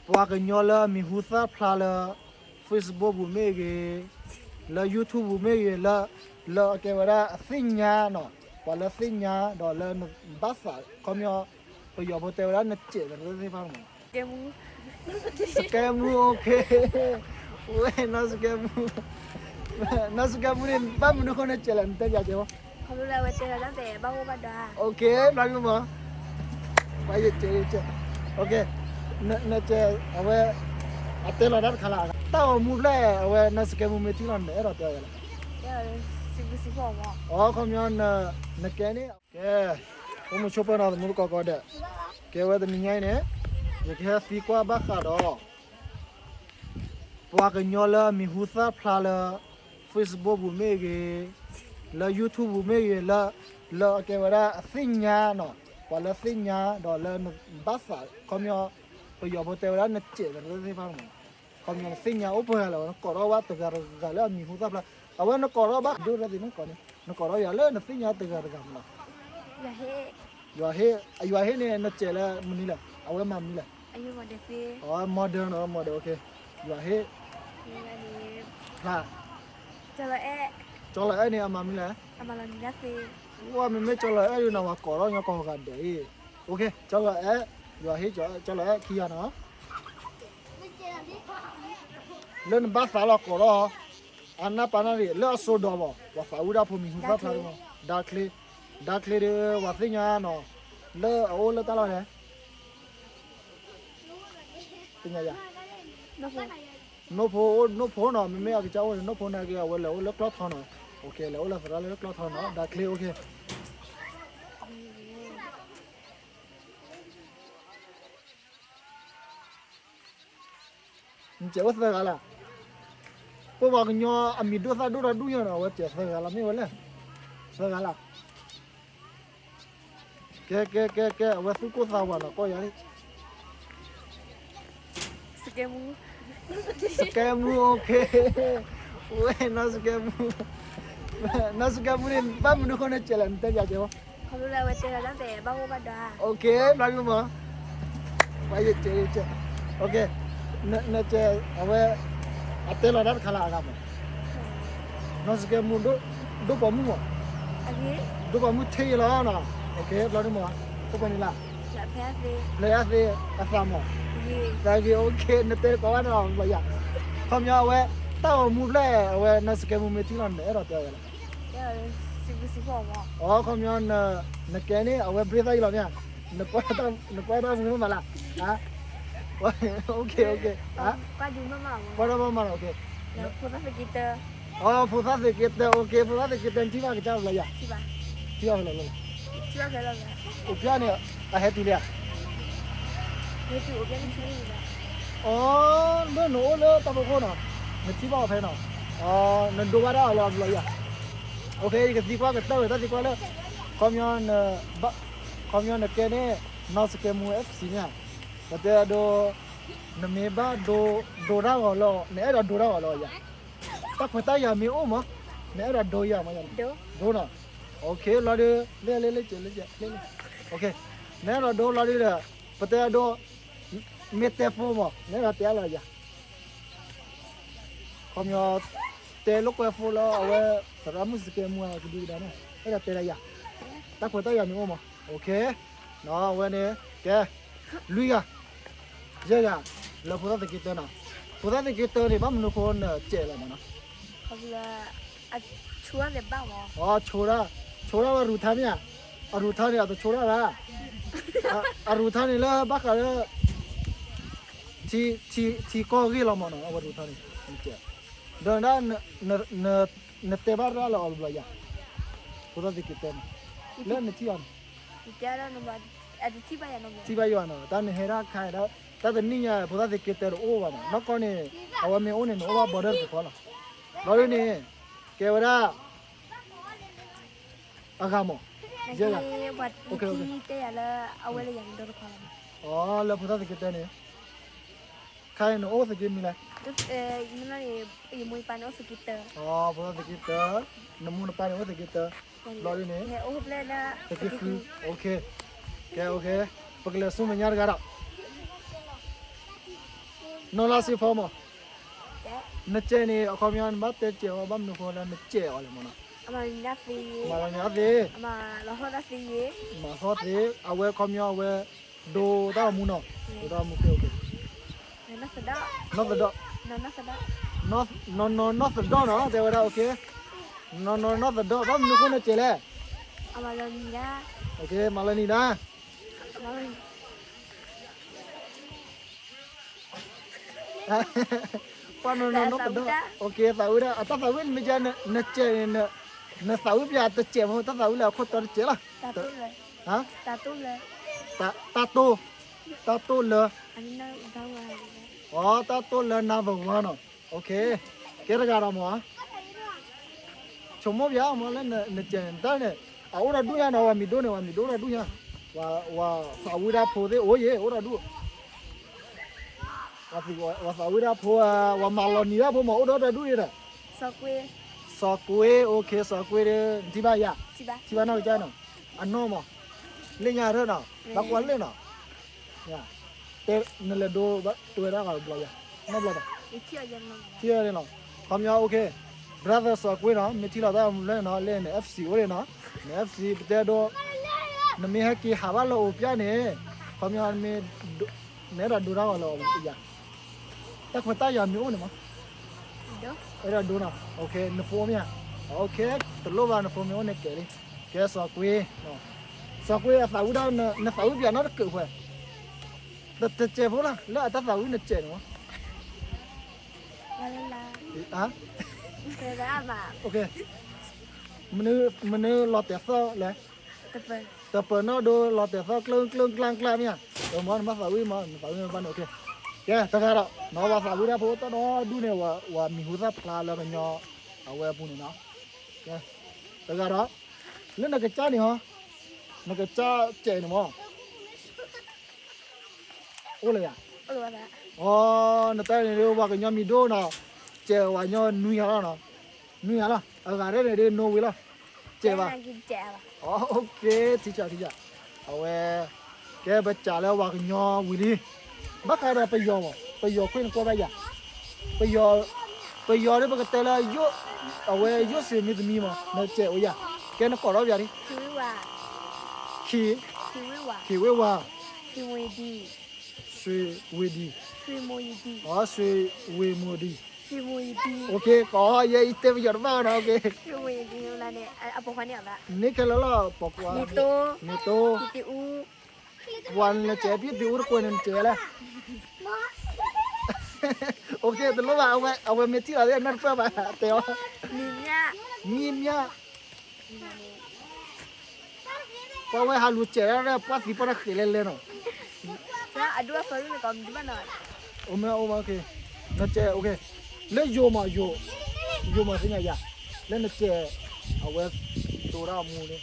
ပှၤကညီလၢအမံၤဟူသၣ်ဖျါလၢ Facebook ပူၤမ့ၢ်ဂ့ၤ, လၢ YouTube ပူၤမ့ၢ်ဂ့ၤ, လၢ လၢအကဲဝဲဒၣ်အသ့ၣ်ညါနီၤ, ပှၤလၢသ့ၣ်ညါဒီးလၢနဘၣ်သး ခီပညီ ပယီၤဖိတဲဝဲဒၣ်နစဲးသရၢသ့ၣ်တဖၣ်မး စကဲမူ စကဲမူ okay ဝဲနီၢ်စကဲမူ နီၢ်စကဲမူန့ၣ် ဘၣ်မနုၤအဃိနစဲးလဲၣ် နတဲပၠးကဲမး ခီဖျိလၢအဝဲတဲလီၤတၢ်ဖဲဘၣ်အိၣ်ဘၣ်ဒီး okay ဘျီဒုမး ပှၤယဲၢ်ကဲ okay နစဲး အဝဲ အတဲလီၤတၢ်တခါလၢ် တၢ်ဂီၤမူဖျဲၣ် အဝဲနီၢ်စကဲမူမ့ၢ်ထံၣ်လီၤ နအဲၣ်ဒိးတဲအီၤလဲၣ် စံးဘျုးစံးဖှိၣ်မး အီ ခီပညီ နကဲန့ၣ် ကဲ အိၣ်မုာ်ဆိးပၢၢ်နီၤ သမူသကိးကိးဂၤဒဲး ကဲဝဲတနံၤညါအံၤန့ၣ် ယကဟဲသံကွၢ်ဘၣ်ဃးဒီး ပှၤကညီလၢအမံၤဟူသၣ်ဖျါလၢ Facebook ပူၤမ့ၢ်ဂ့ၤ, လၢ YouTube ပူၤမ့ၢ်ဂ့ၤ, လၢ လၢအကဲဝဲဒၣ်အသ့ၣ်ညါနီၤ, ပှၤလၢသ့ၣ်ညါဒီးလၢနဘၣ်သး ခီပညီ ပယီၤဖိတဲဝဲဒၣ်နစဲးသရၢသ့ၣ်တဖၣ်မး ခီပညီနသ့ၣ်ညါအိၣ်ပှဲၤဂၤလၢၤဘၣ် နကိးထီၣ်ဘၣ်တဂၤတဂၤလၢအမံၤဟူသၣ်ဖျါ အဝဲနကိးထီၣ်ဘၣ်ဒိၣ်ရၢသ့ၣ်မ့ၢ်ကိးန့ၣ် နကိးထီၣ်ယၤလၢနသ့ၣ်ညါတဂၤတဂၤမးနီၤ ယွၤဟ့ၣ် ယွၤဟ့ၣ်န့ၣ် နစဲးလၢမနုၤလဲၣ် အဝဲမၤမနုၤလဲၣ် model နီၤ model okay ယွၤဟ့ၣ် ဖျါ ကၠီလီၤအဲၣ်န့ၣ် အမၤမနုၤလဲၣ် ဝဲမ့မ့ၢ်ကၠီလီၤအဲၣ်ဒုးနီၤ ပှၤကိးထီၣ်ညီကိးဂၤဒဲးအံၤ okay ကၠီလီၤအဲၣ် ယွၤဟ့ၣ်ကၠီလီၤအဲၣ်ခံဂၤနီၤ လၢနဘၣ်သးလီၤကိးထီၣ် အနၢ်ပၢၢ်နၢ်ရံၣ် လၢအစိဒီးဘၣ် ပှၤသးဝံၣ်တၢ်ဖိမံၤဟူသၣ်ဖျါမး ဒါချ့ ဒါချ့ဒီး ပှၤသ့ၣ်ညါနီၤ လၢအအိၣ်လၢတၢ်လီၢ်န့ၣ် သ့ၣ်ညါယၤ နိၣ်ဖိ နိၣ်ဖိနီၤ မ့မ့ၢ်အကစၢ်အိၣ်န့ၣ် နိၣ်ဖိနာ်က့ အဝဲလဲၤအိၣ်လၢကျီၢ်ထီနီၤ okay လဲၤအိၣ်လၢသရၣ်လၢကျီၢ်ထီနီၤ ဒါချ့ okay နစဲးအိၣ်သၢဂၤလၢ် ပှၤကညီအမံၤဒိၣ်သၣ်ဒိၣ်ဒီဒူၣ်ညါနီၤ အဝဲစဲးသၢဂၤလၢ် မ့ၢ်ဝဲလဲၣ် သၢဂၤလၢ် ကဲ ကဲ ကဲ ကဲ အဝဲသူၣ်ကိၢ်သးဝးနီၤ ကိးယၤလံ စကဲမူ စကဲမူ okay ဝဲနီၢ်စကဲမူ နီၢ်စကဲမူန့ၣ် ဘၣ်မနုၤအဃိနစဲးလဲၣ် နတဲပၠးကဲမး ခီဖျိလၢအဝဲတဲလီၤတၢ်ဖဲဘၣ်အိၣ်ဘၣ်ဒီး okay ဘျီဒုမး ပှၤယဲၢ်ကဲ okay နစဲး အဝဲ အတဲလီၤတၢ်တခါလၢ်အဂၤမး နီၢ်စကဲမူ ဒိၣ်ပိာ်မုၣ်မး ဒိၣ်ပိာ်မုၣ်ထဲယလီၤနီၤ okay ဘျီဒုမး အိၣ်ပှဲၤန့ၣ်လၢ် ဖျဲးအါသ့ အသးမး သးဂ့ၤ okay နတဲတကိးဘၣ်နီၤ ဘျီယၤ ခီပညီအဝဲ တၢ်ဂီၤမူဖျဲၣ် အဝဲ နီၢ်စကဲမူမ့ၢ်ထံၣ်လီၤ နအဲၣ်ဒိးတဲအီၤလဲၣ် အီ ခီပညီ နကဲန့ၣ် အဝဲဘြ့သၣ်အံၤလီၤမ့ၢ် နကွၢ်တၢ်မူမးလၢ် okay okay ကွၢ်တၢ်မူမး okay ဖိသၣ်သက့တၢ အီ ဖိသၣ်သက့တၢ okay ဖိသၣ်သက့တၢ နထံၣ်ဘၣ်ကစၢ်ဘျီယၤ ထံၣ်ဘၣ်ဖဲလဲၣ် အိၣ်ဖျဲၣ်န့ၣ် အဟဲတုၤလံဧါ အီ လၢနအိၣ်လၢတၢ်ဖီခိၣ်နီၤ နထံၣ်ဘၣ်အီၤဖဲနီၤ အီ နဒိဘၣ်ဒၣ်အီၤလၢအဘျီယၤ okay ယကသံကွၢ်ကတၢၢ်ဝဲတၢ်သံကွၢ်လၢ ခီပညီ ခီပညီနကဲန့ၣ် နီၢ်စကဲမူ FC မ့ၢ်ဧါ ပတဲအဒိ နမ့ၢ်ဘၣ်ဒိ ဒိတၢ်ဂီၤလၢ နအဲၣ်ဒိးဒိတၢ်ဂီၤလၢယၤ တၢ်ခွဲးတၢ်ယာ်မ့ၢ်အိၣ်မး နအဲၣ်ဒိးဒိယၤမး ဒိနီၤ okay လီၤဒု လၢလၢလၢကဲ လၢကဲ okay နအဲၣ်ဒိးဒိလီၤဒုဒီး ပတဲအဒိ မ့ၢ်တဲဖိမး နအဲၣ်ဒိးတဲအါလီၤယၤ ခီပညီ တဲလိာ်ကွဲဖိလၢအဝဲ သရၣ်မုၣ်စကဲမူအကဒုကဒါန့ၣ် အဲၣ်ဒိးတဲလၢယၤ တၢ်ခွဲးတၢ်ယာ်မ့ၢ်အိၣ်မး okay နီၤ အဝဲန့ၣ် ကဲ လွံၢ်ဂၤ ယဲၢ်ဂၤ လၢဖိသၣ်သက့တၢနီၤ ဖိသၣ်သက့တၢန့ၣ် ဘၣ်မနုၤအဃိနစဲးလီၤမးနီၤ ဆိၣ်တၢ် ဆိၣ်တၢ်ဝဲရူၤထါမ့ၢ်ဧါ အရူၤထါန့ၣ် အတဆိၣ်တၢ်ဘၣ် အရူၤထါန့ၣ်လၢဘၣ်ဃးလၢ ထံကီၢ်ဂ့ၢ်လီၤမးနီၤ အဝဲရူၤထါန့ၣ် ဒီး နတဲဘၣ်ရၣ်လၢအီၤဘျီယၤ ဖိသၣ်သက့တၢန့ၣ် လၢနထံၣ်အီၤန့ၣ် ထံၣ်ဘၣ်ယၤနီၤ တၢ်နဟဲဒၣ်ခါဒၣ် တၢ်တနံၣ်ညါ ဖိသၣ်သက့တၢတအိၣ်ဘၣ်နီၤ နီၢ်ကီၢ်န့ၣ် အဝဲမ့ၢ်အိၣ်န့ၣ် နအိၣ်ဘၣ် border တကီလီၤ လီၤဒုန့ၣ် ကဲဝဲဒၣ် အဂၤမး ယဲၢ်ဂၤ okay okay အီ လၢဖိသၣ်သက့တၢန့ၣ် ခါအံၤနအိၣ်သက့မံၤလဲၣ် ဖိသၣ်သက့တၢ နမိၢ်နပၢ်န့ၣ်အိၣ်သက့တၢ ဘျီဒ်န့ၣ် သက့ဃု okay ကဲ okay ပကလဲၤဆူမဲာ်ညါတဂၤဒီး နီၢ်လါစ့ဖီမး, နစဲးန့ၣ် အခီပညီနဘၣ်တဲစဲးအီၤ ဘၣ်မနုၤဃိလၢနစဲးအီၤလဲၣ်မးနီၤ, မၤလီၤနံၤအီၤသ့, မၤသီသ့, အဝဲအခီပညီအဝဲ ဒိတၢ်ဂီၤမူနီၤ, ဒိတၢ်ဂီၤမူ, နီၢ်သဒီ, နီၢ်သဒီ, နီၢ်နီၢ်နီၢ်သဒီနီၤ တဲဝဲဒၣ်, နီၢ်နီၢ်နီၢ်သဒီ, ဘၣ်မနုၤဃိနစဲးလဲၣ်, မၤလီၤနံၤဒၣ် ပှၤနီၢ်နီၢ်နီၢ်သဒီ, သးဝံၣ်ဒၣ်, အတၢ်သးဝံၣ်န့ၣ်မ့ၢ်ကဲ နစဲးန့ၣ်, နသးဝံၣ်ပျးတစဲးမ့ၢ် တၢ်သးဝံၣ်လၢအခိၣ်တီတစဲးလီၤ, တၢ်တိၢ်, တၢ်တိၢ်လၢ, အ, တၢ်တိၢ်လၢနၢ်ပၢၢ်ဝါနီၤ, ကဲတဂၤဒီးမး ဆိကမိၣ်ပျးမးလၢနစဲးန့ၣ် တၢ်န့ၣ်, အအိၣ်ဒီးဒူၣ်ညါနီၤ, ပှၤမံၤဒိၣ်န့ၣ် ပှၤမံၤဒိၣ်အိၣ်ဒီးဒူၣ်ညါ, ပှၤသးဝံၣ်ဒၣ်ဖိသ့ၣ်အိၣ်ယဲ အိၣ်ဒီးဒူၣ်, ပှၤသးဝံၣ်ဒၣ်ဖိ, ပှၤမၤလီၤနံၤဒၣ်ဖိမး အိၣ်ဒီးဒူၣ်ဒံးဒီး, စီၤကွ့, စီၤကွ့, စီၤကွ့ဒီး နထံၣ်ဘၣ်ယၤ, ထံၣ်ဘၣ်နီၢ်ကစၢ်နီၤ, အနီၢ်မး, လၢညါထၢၣ်နီၤ, ဘၣ်ကွၢ်လၢနီၤ တဲနလဲၤဒိ တဲဝဲဒၣ်ဂၤဘျီယၤ, နီတဘျီဘၣ်, ထံၣ်ဝဲန့ၣ်လီၤ, ခီပညီ OK, brother စီၤကွ့နီၤ, မ့ၢ်ထံၣ်လိာ်သးမူလၢနီၤ, လၢန FC အိၣ်န့ၣ်နီၤ, န FC ပတဲဒိ, နမ့ၢ်ဟဲက့ၤဟးဘၣ်လၢအိၣ်ပျဲန့ၣ်, ခီပညီမ့ၢ်, နအဲၣ်ဒိးဒိတၢ်ဂီၤလၢယၤ, တၢ်ခွဲးတၢ်ယာ်မ့ၢ်အိၣ်န့ၣ်မး, အဲၣ်ဒိးဒိနီၤ, OK, န phone မ့ၢ်ဧါ, OK, တလိၣ်ဘၣ် န phone မ့ၢ်အိၣ်န့ၣ်ကဲလံ, ကဲစီၤကွ့, စီၤကွ့အသးဝံၣ်ဒၣ်, နသးဝံၣ်ပျးနီတကၢးခွဲး တစဲးဖိလီၤ လၢအတၢ်သးဝံၣ်နစဲးန့ၣ်မး, မနုၤလီၤတဲာ်သီၣ်လဲၣ်, တပၢၤနီၣ်ဒိလီၤတဲာ်သီၣ်ကျၢၢ်ကျၢၢ်ကျၢၢ်ကျၢၢ်မ့ၢ်ဧါ, မ့ၢ်နဘၣ်သးဝံၣ်မး နသးဝံၣ်မ့ၢ်ဘၣ်န့ၣ်, ကဲတဂၤဒီး နီၢ်ဝဲသးဝံၣ်ဒၣ်ဖိတၢ်ဒီဒူၣ်န့ၣ် ဝဲမံၤဟူသၣ်ဖျါလၢကညီ, အဝဲအပူၤန့ၣ်နီၤ, တဂၤဒီး, လၢနကစၢ်န့ၣ်ဟီ, နကစၢ်စဲးန့ၣ်မး အိၣ်လၢယၤ, အ, နတၢ်န့ၣ်ဒ် ပှၤကညီမံၤဒိၣ်နီၤ, စဲးဝဲညီနွံဂၤလီၤနီၤ, နွံဂၤလီၤ အဂၤတၢ်န့ၣ်ဒ် Norway လီၤ, စဲးဘၣ်, ထံၣ်, အဝဲ, ကဲပစးလၢပှၤကညီဝံၤလံ, ဘၣ်ဃးဒီးပယီၤမး ပယီၤခွံၣ်နကွၢ်ဘၣ်ယၤ, ပယီၤ, ပယီၤဒ်ပကတဲလၢ, အဝဲယိၣ်စံးမံၤသမံမး နစဲးအိၣ်ယၤ, ကဲနကိးထီၣ်ပယၤဒ် ခံဝ့ဝါ, ဆွေဝေးဒီး, ဆွေဝေးဒီး, ဆွေဝေးဒီး, ကိးယဲ ယတဲပယီၤတဘၣ်နီၤ, န့ၣ်ခဲလၢာ်လီၤ ပိာ်ကွၢ်, နတိ, ပှၤနစဲးဖံးတံအူတကွဲးန့ၣ် နစဲးလဲၣ်, တလိၣ်ဘၣ်, အဝဲမ့ၢ်ထံၣ်လီၤသ့ၣ်နီတပၢၢ်ဘၣ် တဲအီၤ, မံၤမၠၣ် ပှၤဝဲဟးလူၤစဲးဒၣ် ပှၢ်သံပှၢ်တၢ်ဃဲးလဲၣ်လဲၣ်နီၤ, အိၣ်မ့ၢ်အိၣ်မ့ၢ်, နစဲး, လၢယိၤမး, ယိၤမးသ့ၣ်ညါယၤ, လၢနစဲး, အဝဲ, တိၤတၢ်မူန့ၣ်,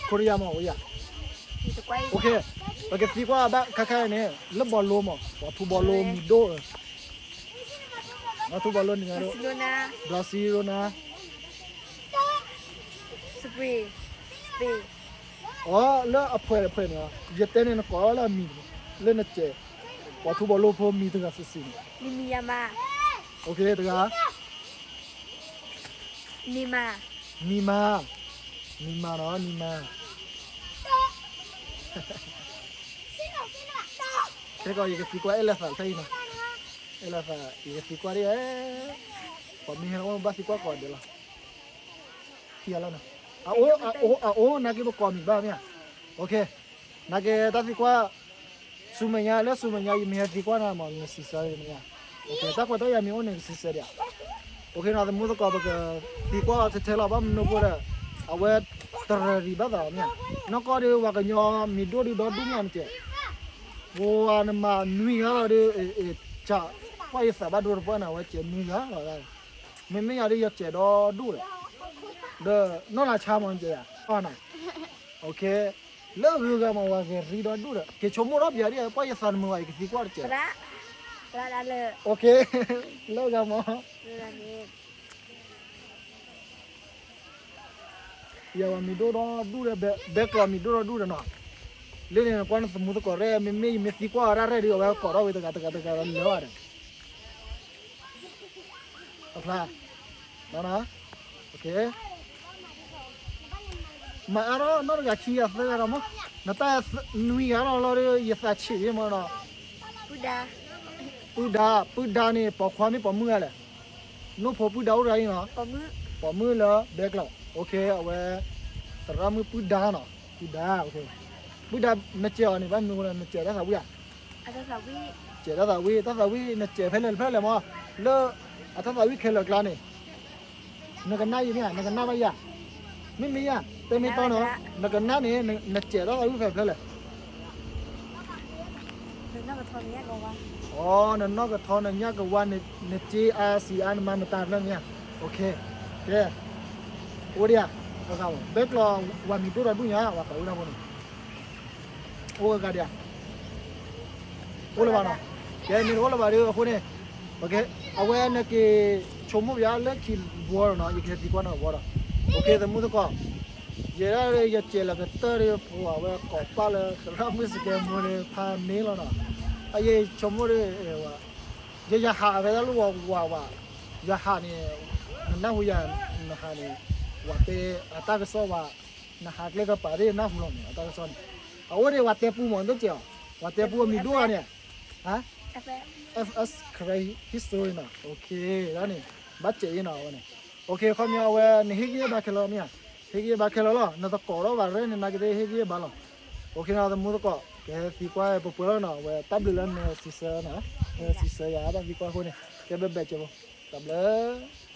ခိရံယါမးအိၣ်ယၤ, ပကသံကွၢ်ဘၣ်ခါခါအံၤန့ၣ် လၢဘီလိမး ပှၤထူဘီလိမံၤဒိၣ် ပှၤထူဘီလိန့ၣ်, Barcelona, အီၤလၢအဖှဲးတဖှဲးန့ၣ်, ယတဲန့ၣ်နကိးလၢအမံၤ, လၢနစဲး, ပှၤထူဘီလိဖိမံၤတဂၤစုာ်စုာ်န့ၣ်, တဂၤ, နံၤမၤ, နံၤမၤနီၤ နံၤမၤ, ခဲကီးယကသံကွၢ်အဲၣ်လၢသးဖဲအံၤနီၤ, အဲၣ်လၢသး ယကသံကွၢ်ဒ်, ပှၤမ့ၢ်ဟဲအိၣ်ဘၣ်သံကွၢ်ကိးဂၤဒဲးလီၤ, ထံၣ်လီၤ, အအိၣ်, အအိၣ်နာ်က့ပကိးမံၤဘၣ်မ့ၢ်ဧါ, နာ်က့တၢ်သံကွၢ် ဆူမဲာ်ညါလၢဆူမဲာ်ညါ ယမ့ၢ်ဟဲသံကွၢ်နၤမး နစံးဆၢမ့ၢ်ဧါ, တၢ်ခွဲးတၢ်ယာ်မ့ၢ်အိၣ်န့ၣ် ကစံးဆၢဒံးဧါ, အိၣ်ခ့နီၤသမူသကိး ပကသံကွၢ်အီၤထဲထဲလီၤ ဘၣ်မနုၤအဃိဒီး, အဝဲတရၢၤဒံးဘၣ်သးမ့ၢ်ဧါ, နီၢ်ကီၢ်ဒီး ပှၤကညီမံၤဒိၣ်ဒုးဒီဒူၣ်မ့ၢ်ဧါ နစဲး, ပှၤနမၤနွံဂၤလီၤဒီး, ပှၢ်ယသးဘၣ်ဒိတပှၢ်န့ၣ် အဝဲစဲးနွံဂၤလီၤ, မ့မ့ၢ်ယၤဒီးယစဲးဒီဒူၣ်ဒီး, ဒီးနီၢ်နၤဆါမး နစဲးယၤ, လၢဂုၤဂၤမး ဝၤဂဲၤရံဒီဒူၣ်ဒီး က့ၤဆိကမိၣ်ထီၣ်ပယၤဒ် ပှၢ်ယသးနမုာ်ဘၣ် ယကသံကွၢ်တစဲး, လၢဂၤမး, ယဝၤမံၤဒိၣ်ဒီဒူၣ်ဒီး ဘဲကျီးမံၤဒိၣ်ဒီဒူၣ်ဒီးနီၤ, လၢန့ၣ် နကွၢ်နသမူသကိးရဲၣ် မ့မ့ၢ်ယမ့ၢ်သံကွၢ်အီၤတၢ်ရဲၣ်ဒီး အဝဲကိးထီၣ်ဝံၤတဂၤတဂၤတဂၤလၢာ်ဘၣ်ဒီး အဖျါ မၤအါထီၣ်နီတဂၤခံဂၤသၢဂၤဒီးမး, နတၢ်နွံဂၤလီၤလီၤဒီး ယသးဆံးယ့ၢ်မးနီၤ, ပုၢ်ဒါ, ပုၢ်ဒါန့ၣ် ပိာ်ခွါမ့ၢ်ပိာ်မုၣ်ဂၤလဲၣ်, နိၣ်ဖိပုၢ်ဒါအိၣ်တဂၤအံၤနီၤ, ပိာ်မုၣ်လၢဘဲကျိး, အဝဲ သရၣ်မုၣ်ပုၢ်ဒါနီၤ, ပုၢ်ဒါ, ပုၢ်ဒါ နစဲးအီၤန့ၣ် ဘၣ်မနုၤဃိလဲၣ် နစဲးတၢ်သးဝံၣ်ဧါ စဲးတၢ်သးဝံၣ်, တၢ်သးဝံၣ် နစဲးဖဲလဲၣ်တဖျၢၣ်လဲၣ်မး, လၢ အတၢ်သးဝံၣ်ခဲလၢာ်ကျါန့ၣ်, နကနၣ်ယမ့ၢ်ဧါ, နကနၣ်ဘၣ်ယၤ, မ့မ့ၢ်ယၤ, တဲမ့ၢ်တီနီၤ, နကနၣ်န့ၣ် နစဲးတၢ်သးဝံၣ်ဖဲဖျၢၣ်လဲၣ် အိ နနီၢ်ကထီနညၣ်ကဝါ နစ့အါစံးအါနမါနတၢ်ဖျၢၣ်မ့ၢ်ဧါ, ကဲ, အိၣ်ဒံးဧါ, ဘဲကျိး ဝၤမံၤဒိၣ်ဒီးဒူၣ်ညါ ဝၤသးဝံၣ်တၢ်ဖိန့ၣ်, အိၣ်ဂၤဒံးဧါ, အိၣ်လၢၤဘၣ်နီၤ, ကဲမ့ၢ်တအိၣ်လၢၤဘၣ်ဒီးအဃိန့ၣ်, အဝဲနက့ၤ ဆိကမိၣ်ပျါလၢခံဘီဒီးနီၤ ယကဟဲသံကွၢ်နီၤဘီဒီး, အိ သမူသကိး, ယဲဒၣ်ယစဲးလီၤကတၢၢ်ဒီး ပှၤဝဲကိးပာ်လၢသရၣ်မုၣ်စကဲမူန့ၣ် ဖးန့ၢ်လီၤနီၤ, အယဆိကမိၣ်ဒီး ယ ယဟးဖဲတၢ်လီၢ်ဝၤဝၤ, ယဟးန့ၣ်, နနၢ်ဟူယၤ, နဟးန့ၣ်, ဝၤတဲအတၢ်ကစီၣ်ဝဲ, နဟးကျဲကပၤသ့ၣ်နၢ်ဟူလီၤန့ၣ် အတၢ်ကစီၣ်န့ၣ်, အအိၣ်ဒံးဝၤတဲပူမး တစဲးအီၤ, ဝၤတဲပူအမံၤဒိၣ်ဂၤန့ၣ်, ဟါ, F S Karen History နီၤ, ဒ်န့ၣ်, ဘၣ်စဲးအံၤနီၤအဝဲန့ၣ်, ခီပညီအဝဲ နဟ့ၣ်ဂံၢ်ဘါခဲလၢာ်မ့ၢ်ဧါ, ဟ့ၣ်ဂံၢ်ဘါခဲလၢာ်လီၤ နသကိးထီၣ်ဘၣ်ရဲၣ်န့ၣ် နာ်က့သ့ၣ်ဟ့ၣ်ဂံၢ်ဘါလီၤ, သမူသကိး ကဟဲသံကွၢ်ပှဲၤပှဲၤလီၤနီၤ အဝဲတၢ်ဘျုးလၢနစံးဆၢနီၤ, နစံးဆၢယၤတၢ်သံကွၢ်အဃိန့ၣ် ကဲဘျဲၣ်ဘျဲၣ်ကဲဖိ, တၢ်ဘျုး